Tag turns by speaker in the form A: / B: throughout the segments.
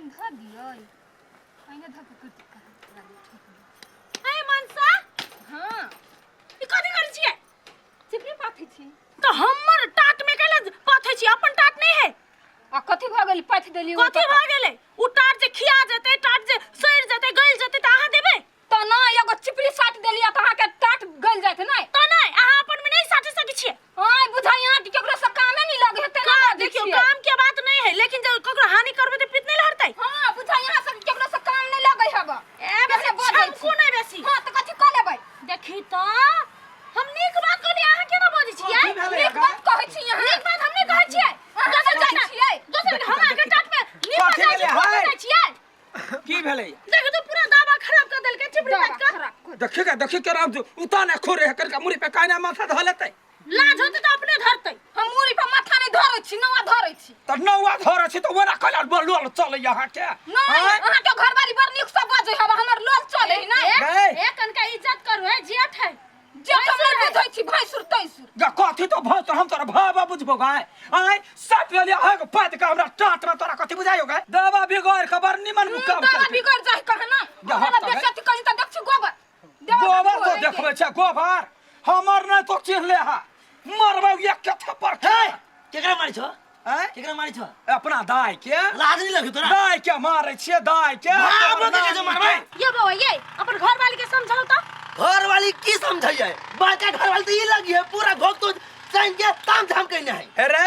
A: कनि धऽ दियै अहिना धऽ के कुर्ती
B: ए मनसा
A: हाँ
B: ई कथी करै छियै
A: चिपरी पाथै छी
B: तऽ हमर टाट में कैला पाथै छी अपन टाट नहीं है
A: आ कथी भऽ गेल पाथि देलियै
B: कथी भऽ गेलै उ टाट जे खिया जेतै टाट जे सड़ि जेतै गलि जेतै तऽ अहाँ देबै
A: तऽ नहि एगो चिपरी साटि देलियै तऽ अहाँके टाट गलि जायत नहि
B: तऽ नहि अहाँ अपन में नहीं साटि सकै छियै
A: हाँ बुझाइ अहाँ के केकरो से कामे नहीं लगे हेतै ना
B: का देखियो काम के बात नहीं है लेकिन जब ककरो हानि करबै तऽ पित नहीं लहरतै
A: हाँ बुझाइ अहाँ सब केकरो से काम नहीं लगे हब
B: ए बेसी
A: बजै छी।
B: छमकू नहीं बेसी
A: हाँ तऽ कथी कऽ लेबै
B: देखी तऽ हम नीक बात कहली अहाँ केना बजै छियै
C: कथी भेलै
A: नीक बात कहै छी अहाँ
B: नीक बात हम नहीं कहै छियै
A: अहाँ
B: दोसर
A: जाइ
B: के
A: छियै
B: दोसर के हम आके टाट में नीक
C: कथी
B: जाइ
C: भेलै,
B: छियै
C: हाय?
B: जाइ छियै
C: की भेलै
B: देखी तो पूरा दावा खराब कर देलकै चिपरी
A: दाबा
B: बात कर
A: खराब कर
C: देखी के देखी के राम उता ने खोरे है करके मुरी पे काना माथा धऽ लेतै
B: लाज होतै तऽ अपने धरतै
A: हम मुड़ी पर माथा नहीं धरै छी नौआ धरै छी
C: तऽ नौआ धरै छी तऽ ओना कैला लोल चलै अहाँके
A: नहीं
C: आँय?
A: अहाँके घरवाली बड़ नीक से बजै हब हमर लोल चलै नहीं
C: गै।
B: ए कनका इज्जत करू है जेठ है
A: जे हम नहीं बुझै छी भैंसुर तैंसुर
C: गा कथी तो भौ तो हम तोरा भावा बुझबो गाय आय साथ लेली अहाँके पात के हमरा टाट में तोरा कथी बुझायो गाय दवा बिगड़ के बड़ निमन काम
A: दवा
C: केलकै।
A: बिगड़ जाय कहे ना
C: जा, हट
A: हमरा
C: तऽ गै।
A: बेइज्जती करी तऽ देख छी गोबर देवा
C: गोबर तो
A: बिगड़
C: देखबै छै गोबर हमर नहि तो चिन्ह ले हा मरबै एक के थप्पड़
D: हे केकरा मारै छौ
C: आँय?
D: केकरा मारै छौ
C: अपना दाय के
D: लाज नहीं लगे तोरा
C: दाय के मारै छियै दाय के
D: बाबो के जे मारबै
B: ये बौआ ये अपन घर वाली के समझाओ तो
D: घर वाली की समझैये बड़का घर वाली तो ई लगी है पूरा घोक तो चाइन के ताम झाम कइने है
C: हे रे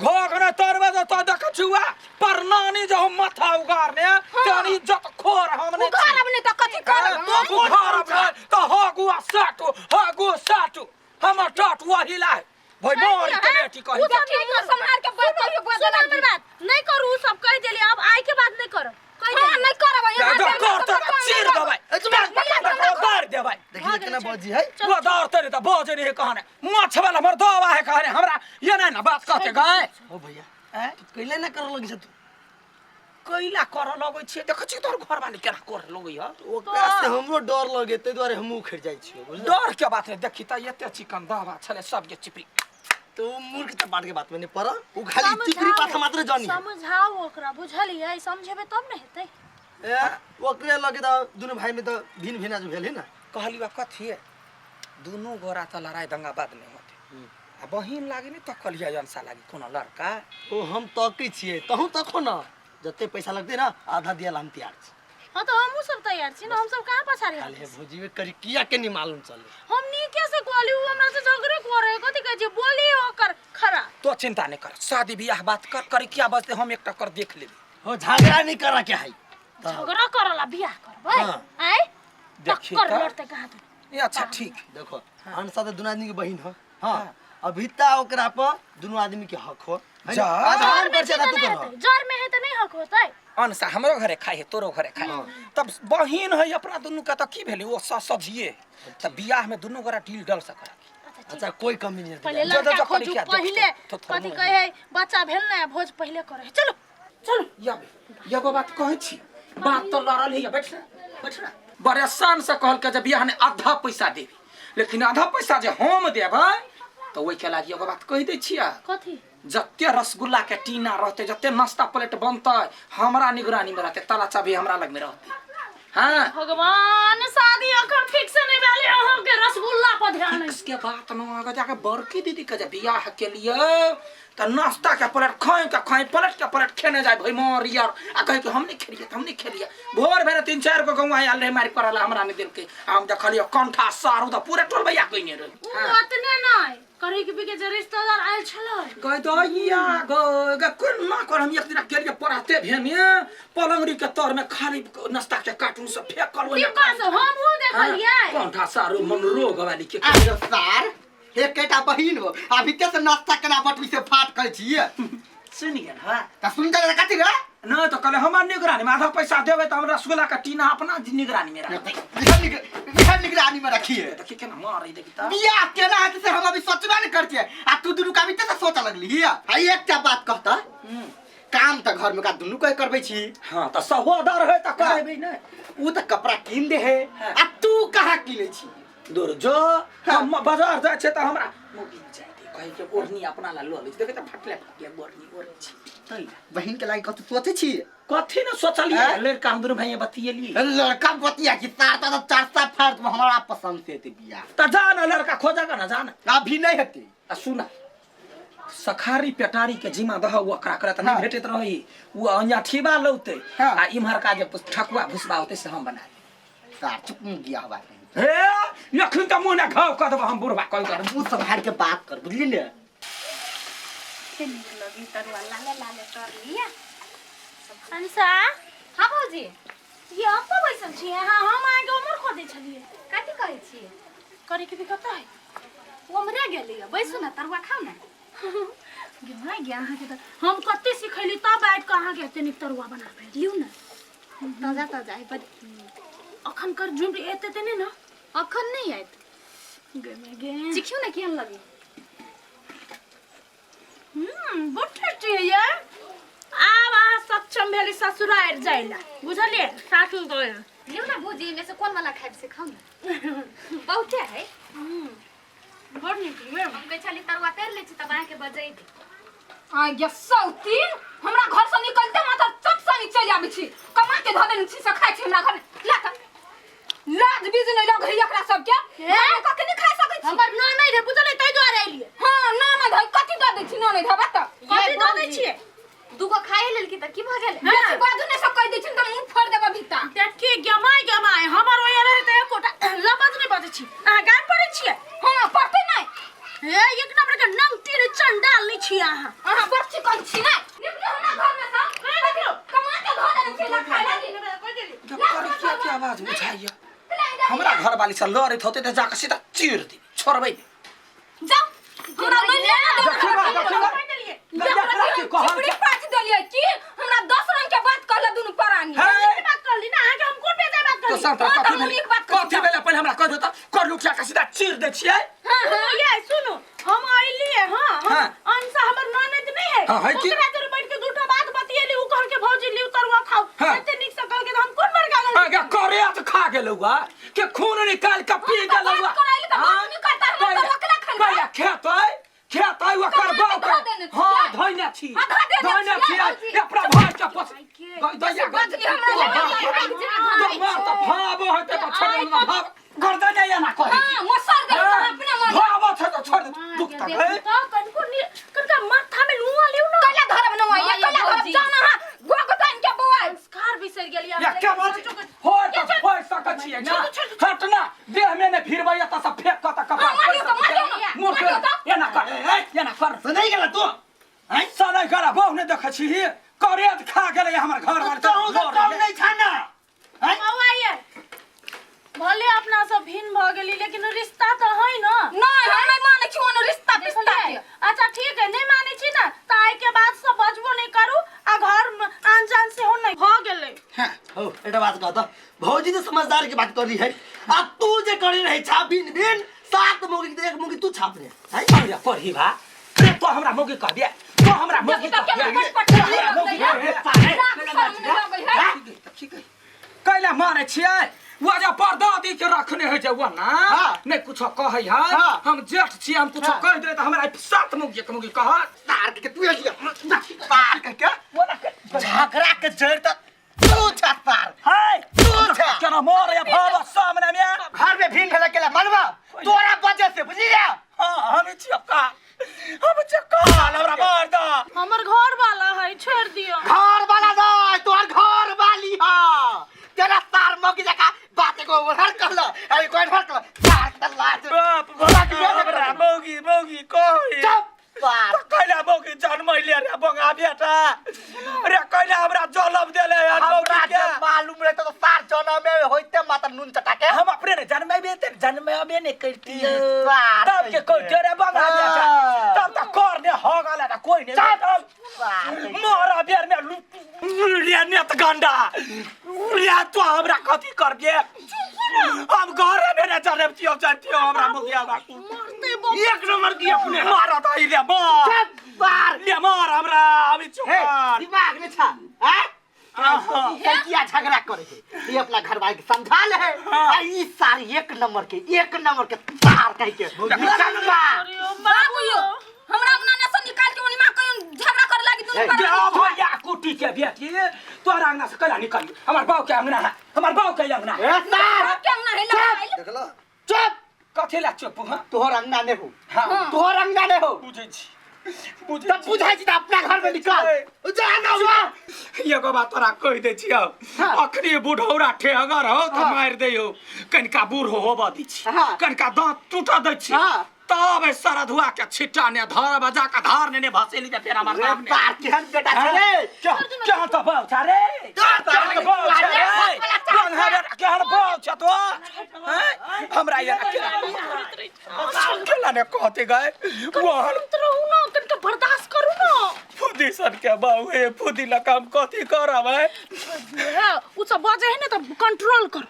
C: घोघ ने तरबे तो तो देख छुआ पर नानी जो हम माथा उगारने तनी इज्जत खोर हम ने
A: उघारब नहि तऽ कथी करब
C: तो उघारब ने तो हगुआ साटू हगु साटू हमर टाट वही लाए भाई मार के बेटी कही
B: उ सब
A: देखी मुँह सम्हार के बात कहियो बदल
B: सुन हमर बात नहीं करू उ सब कह देली अब आइ के बाद नहीं करब कह
A: हाँ
B: देली
A: नहीं करब यहाँ
C: जो
A: से
C: कर तो
A: हमरा सब
C: चीर
A: काम
C: देबै
D: ए, तुम
C: बार देबै
D: देखिए केना बजी है
C: वो दौड़ तेरे तो बोझ नहीं कहने माछ वाला हमर दवा है कहने हमरा ये नहीं ना बात कहते गाय
D: ओ भैया तू कैले ना कर लगी तू
C: कैला कर लगै छियै देखै छियै तोहर घरवाली केना कर लगै है
D: ओकरा से हमरो डर लगे ताहि दुआरे हमहूँ उखड़ि जाइ छियै बुझलियै
C: डर के बात है देखी त एते चिकन दवा छलै सबके चिपरी
D: तो उ मूर्ख तऽ बाट के बात में नहीं पड़ उ खाली चिकरी पाथा मात्र जानी है।
B: समझाओ ओकरा बुझलियै समझेबै तब ने हेतै
D: ए ओकरे लगे तऽ दुनू भाई में तऽ भिन भिना जो भेल है ना
C: कहली बा कथी है दुनू गोरा तऽ लड़ाई दंगा बाद में होते आ बहिन लागी नहीं तो कहलिए अंसा लागी कोनो लड़का
D: ओ हम तकै छियै तहूँ तको ना जते पैसा लगतै ना आधा दिया ला हम तैयार छी
B: हाँ तो हमहूँ सब तैयार छी ना हम सब कहाँ पछाड़ी
D: खाली हे भौजी करी किया के नहीं मालूम चले
B: हम नीके से कहली उ हमरा से झगड़े करे कथी कहै छै बोली ओकर खरा
C: तो चिंता नहीं कर शादी बियाह बात कर करे क्या बजते हम एक टक्कर देख लेबे
D: हो झगड़ा नहीं करा के है
B: झगड़ा करला बियाह करबै
D: हाँ।
B: आय
C: देखी
B: टक्कर
C: तऽ।
B: लड़ते कहाँ तू
C: ये अच्छा ठीक
D: देखो अनसा तो दुनू आदमी के बहिन हो हाँ अभी ता ओकरा पर दुनू आदमी के हक हो है ना?
C: जा।
D: आधा हम
B: जर में
D: कर
B: छै
D: छै
B: तऽ
D: तू
B: नहि
D: कर
B: हेतै जर में है तऽ नहि हक होतै
C: अनसा हमरो घरे खाइ है तोरो घरे खाइ है तब बहिन है अपना दुनू के तऽ की भेलै ओ सझिए तऽ बियाह में दुनू गोरा डील डल से करत
B: अच्छा ठीक
D: अच्छा कोई कमी नहीं
B: पहिले
D: है
C: जो-
B: लड़का
C: जो
B: खोजू
C: करी क्या, जो-
B: पहिले
C: तो-
B: कथी कहै है बच्चा भेल ने भोज पहिले करे है चलो
C: चल यब एगो बात कहै छी बात तऽ लड़ल है बैठ ना बैठ ना बड़े शान से कहल के जे बियाह ने आधा पैसा देबी लेकिन आधा पैसा जे हम देबै तऽ ओहिके लागि एगो बात कहि दै छियै
B: कथी
C: जते रसगुल्ला के टीना रहते जते नाश्ता प्लेट बनतै हमरा निगरानी में रहते ताला चाबी हमरा लग में रहते हाँ
B: भगवान शादी अखन फिक्स नहीं भेलै अहाँ के रसगुल्ला पर ध्यान
C: फिक्स के बात न आगे जाके बड़की दीदी के जे बियाह के लिए त नाश्ता के प्लेट खाए के खाए प्लेट के प्लेट खेने जाए भाई मोर यार आ कहे कि हम नहीं खेलिए हम नहीं खेलिए भोर भेले तीन चार गो गौआ आयल रहे मारि करला हमरा नहीं देलकै आ हम देखलियै कंठा सारू त पूरे टोल भैया कइने रहे
B: उ अतने नहीं करी के बिके जे रिश्तेदार आयल छलै
C: गय दैया गय गय कोना कर हम एक दिन गेलियै पढ़ते भेने पलंगरी के तर में खाली नाश्ता के कार्टून सब फेकल ओहिमे
B: टिका से हमहूँ देखलियै
C: कंठा सारू मन रोग वाली के
E: आरो सार एकेटा बहिन हो अभी ते से नाश्ता केना बटबी से फाट करै छियै
C: सुनि गेल हँ
E: त सुन जा कथी रे
C: नहि तऽ कहले हमर निगरानी में आधा पैसा देबै तऽ हम रसगुल्ला के टीना अपना निगरानी में राखबै
E: निगरानी निगरानी में रखिए
C: देखी केना मारै देखी तऽ
E: बियाह केना हेतै से हम अभी सोचबे नहि करतियै आ तू दुनू के अभी ते से सोचऽ लगली हिया आ एकटा बात कहता काम तऽ घर में का दुनू के करबै छी
C: हाँ तऽ सहोदर है तऽ करेबै ने
E: उ तऽ कपड़ा कीन दे है आ तू कहाँ कीनै छी
C: दूर जो हम बाजार जाइ छै तऽ हमरा मोगी जाइ दे कहै के ओढ़नी अपना ला लऽ लै छी, देखै त फटले फटले ओढ़नी ओढ़ै छी। तै ला।
E: बहिन के लागि कथी सोचै छी?
C: कथी ने सोचलियै?
E: हैं?
C: लड़का हम दुनू भाई बतियेलियै।
E: लड़का बतिया कि तार तार चार सा फाड़ तुम हमरा पसंद से हेतै बियाह।
C: त जा न लड़का खोजऽ न, जा न।
E: अभी नहीं हेतै।
C: आ सुना, सखारी पेटारी के जिम्मा दह ओकरा करा त नहीं भेटैत रही, उ अंजाठीबा लौतै। आ इम्हरका जे ठकुआ भुसबा होतै से हम बना लेबै।
E: तार चुप मुँह गिया हुआ है।
C: हे एखन त मुँह ने घाव कऽ देबो हम बुढ़बा कहि कऽ।
E: मुँह सम्हार के बात कर, बुझली ने?
A: के नीक लगी तरुआ लाले लाले तर लिया।
B: अंसा।
A: हाँ भौजी।
B: ये हम तो बैसल छियै। हाँ, हम अहाँके उमर खोजै छलियै।
A: कथी कहै छियै?
B: करे के भी कतऽ है?
A: उमरे गेलियै, बैसू ने तरुआ खाउ ने।
B: गे माय गे, अहाँके तऽ हम कते सिखैली तब आबि कऽ अहाँके एते नीक तरुआ बनाबै।
A: लिउ ने, ताजा ताजा है बड।
B: अखन कर झुंड एते ते नहि ने?
A: अखन नहि आयत।
B: गे माय गे,
A: चिखियौ ने केहन लगी।
B: बड टेस्टी है यार। आब अहाँ सक्षम भेली ससुरारि जाइ ला, बुझलियै? सासुर गए।
A: लिउ ने भौजी, एहिमे से कोन वाला खायब से खाउ ने, बहुते है।
B: बड नीक ये।
A: हम कहै छली तरुआ तर लै छी तब अहाँके बजै दे।
F: आ गे सौतीन, हमरा घर से निकलते मात्र चट से चलि आबै छी, कमा के धऽ देने छी से खाइ छी हमरा घर ला त लाज बीज नहि लगै एकरा सबके। हे कखनी नहि खा सकै छी।
B: हमर ननैद है, बुझलियै? ताहि दुआरे एलियै।
F: हाँ, ननैद है, कथी दऽ दै छी ननैद हबा त?
B: कथी दऽ दै छियै?
A: दूगो खाए लेलकी त की भऽ गेलै?
F: बेसी बाजू ने सब कहि दै छी त मुँह फोड़ि देब भीता।
B: देखी गमाय गमाय, हमर ओय रहे त एकोटा लबज नहि बजै छी। अहाँ गाम पढ़ै छियै?
F: हाँ, पढ़तै नहि।
B: हे एक नंबर के नंगटी ने चंडाल नहि छियै अहाँ।
F: अहाँ बड़ चिकन छी ने। निकलू हमरा घर में सँ। कमा के धऽ देने छी ला खाय लागी।
C: करिया के आवाज बुझाइया, हमरा घर वाली से लड़ैत होतै तऽ जाकऽ सीधा चीर देबै, छोड़बै नहि।
F: जाउ, हमरा नहि लेना देना।
C: देखियौ ना, देखियौ ना। देखला की कहल
F: चिपड़ी पाथि देलियै की? हमरा 10 रंग के बात कहले दुनू प्राणी।
C: हे!
B: नीक बात कहली ना अहाँके, हम कोन बेजाय बात
C: तो
B: कहली?
C: शांत रह,
F: हाँ,
C: कथी
F: तऽ हम
C: भेलै?
F: नीक बात कहै
C: कथी भेलै पहिले हमरा कह दो तऽ कर लुकिया के सीधा चीर दै छियै।
B: सुनू ये, सुनू, हम अइलियै। हाँ, हम
C: हाँ।
B: अंशा हमर ननैद नहि है?
C: हाँ, है की?
B: ओकरा जरे बैठ के दूटा बात बतियेली, उ कहलके भौजी लिउ तरुआ खाउ।
C: हाँ।
B: एते नीक से कहलके तऽ हम कोन बड़का गलती?
C: आगे करे तऽ खा गेलौ आ के खून निकाल के पी
F: हम तऽ
C: गेलौ आ।
F: बात करैली तऽ बात नहि करता, हमरा
C: पहिले
F: तऽ ओकरा खैलबै।
C: पहिले खेतै खेतै ओकर
F: कमा के
C: बाप
F: धऽ देने छियै।
C: हाँ, धइने छी।
F: हाँ, धऽ देने
C: धइने
F: छियै,
C: छियै।
F: भौजी।
C: अपना भाई के पोस दैया
F: बजली हमरा
C: तो मार तऽ भाव होतै तऽ छोड़ दे भाव गर्दन नहि एना कहै छी।
F: हाँ, मसर गेल तऽ अपने मन।
C: भाव छै तऽ छोड़ दे दुख तक है।
B: तऽ कनिको कनिका माथा में नुआ लिउ ना।
F: कैला धरब नौआ ये, कैला धरब?
A: भौजी।
F: जाउ ना अहाँ गोगताइन के बौआ।
B: संस्कार बिसरि गेलियै।
C: या के बात होय तऽ होय सकै छियै ना, हट ना, देह में ने भिड़बै तऽ सब फेंक कऽ तऽ कपार
F: हाँ, मारियौ तऽ, मारियौ ना,
C: मुँह
F: मारियौ तऽ।
C: एना कर, एना कर।
E: सुनै गेला तू?
C: हैं सनै करा बहु ने देखै छी, करेज खा गेलै हमर घर वाली।
E: तोहू के कम नहीं छा ना? हैं?
B: बौआ ये, भले अपना सब भिन्न भऽ गेली लेकिन रिश्ता तऽ है ना।
F: नहि, हम नहि मानै छी ओहन रिश्ता पिस्ता के।
B: देखलियै? अच्छा ठीक है, नहि मानै छी ना तऽ आइ के बाद सब बजबो नहि करू आ घर में आन जान सेहो नहि भऽ गेलै।
D: हो, एकटा बात कह तऽ भौजी तऽ समझदार के बात कर रही है, आ तू जे करी रही छा बिन बिन 7 मौगी के एक मौगी तू छाप रे हैं?
C: पढ़िया पढ़ी भा रे, तो हमरा मौगी कहबिया, तो हमरा मौगी
F: देखी तऽ
C: कहबिया।
F: केना पटपट
C: हमरा मौगी
F: लगै है।
C: कहबिया।
F: लाज शरम नहि लगै है।
C: ठीक है, कैला मारे छियै? वो जे परदादी के रखने है जे वो ना नहीं कुछो कहै है। हम जेठ छियै, हम कुछो कहि देबै तऽ हमरा 7 मौगी एक मौगी कहत।
E: तार के तू लिया, तार के के झगड़ा के जड़ तक तू छा तार।
C: हाय
E: तू छा।
C: केना मारे भाव सामने में।
E: घर में भीड़ भेला केला मरवा तोरा वजह से, बुझली जा?
C: हाँ, हम छियै का, हम छियै काल, हमरा मार द।
B: हमर घर वाला है, छोड़ दियो।
E: घर वाला नहीं, तोहर घर वाली है। तेरा तार मौकी जका बात एगो ओहर कहल, अरे कोई ओहर कहल, तार के लाज।
C: बाप बाप, हमरा मौगी मौगी कहै।
E: चुप तार।
C: तऽ कैला मौगी जन्मैले रे बंगा बेटा रे? कैला हमरा जलम देले यार
E: हमरा
C: मौगी के?
E: जब मालूम रहे तो तार जनमे होइते मात्र नून चटा के
C: हम अपने ने जन्मेबे ते जन्मेबे ने करतियै।
E: तार
C: तब के कहते रे बंगा बेटा?
E: हाँ।
C: तब तऽ कर ने हो गेल त कोई ने
E: चुप।
C: मारा बेर में रे नेत गंडा रे, तो हमरा कथी करबे? हम घरे में ने जनमतियो जनतियो हमरा मुखिया बाकू
B: मरते बाप।
C: एक नंबर की अपने मारा त ले मार
E: चुप तार।
C: ले मार हमरा अभी चुप
E: हे
C: कर।
E: दिमाग ने छा हैं? किया झगड़ा करे है ये अपना घर वाले के समझा ले है आ ई सारी एक नंबर के तार कह के निकल बा।
F: बाबू यो हमरा अंगना ने से निकाल के ओनी मां कहियो झगड़ा करे लागी दुनू पर
C: गे भैया कुटी के बेटी तोरा अंगना से कैला निकल हमार बाऊ के अंगना है हमार बाऊ के अंगना है
E: ए सार
F: बाप के अंगना है लगाइल
D: देखला
E: चुप
C: कथी ला चुप हां
E: तोहर अंगना ने हो
C: हां
E: तोहर अंगना ने हो
C: बुझै छी बुझै
E: तब बुझाइ छी त अपना घर में निकल जा ना जा
C: एगो बात तोरा कहि दै छियौ
E: हाँ।
C: अखनी बुढ़ौरा ठेहगर हो तऽ मारि दैयौ कनिका बूढ़ होबऽ दै छी
E: हाँ।
C: कनिका दाँत टूटऽ दै छी
E: हाँ।
C: तब एहि सरधुआ के छिट्टा ने धर बजा के धार ने भसेली के फेर हमर
E: रे
C: बाप ने
E: तार केहन बेटा छै रे
C: केहन तऽ बाउ छ रे केहन तऽ बाउ छ रे केहन रे केहन बाउ छ तो हैं? हमरा यार अकेला ने कहते गए वहन
B: शांत रहू ना कनिका बर्दाश्त करू ना
C: फुदी सन के बाउ हे फुदी ला काम कथी करब है
B: हे, उ सब बजे है ना तऽ कंट्रोल करू।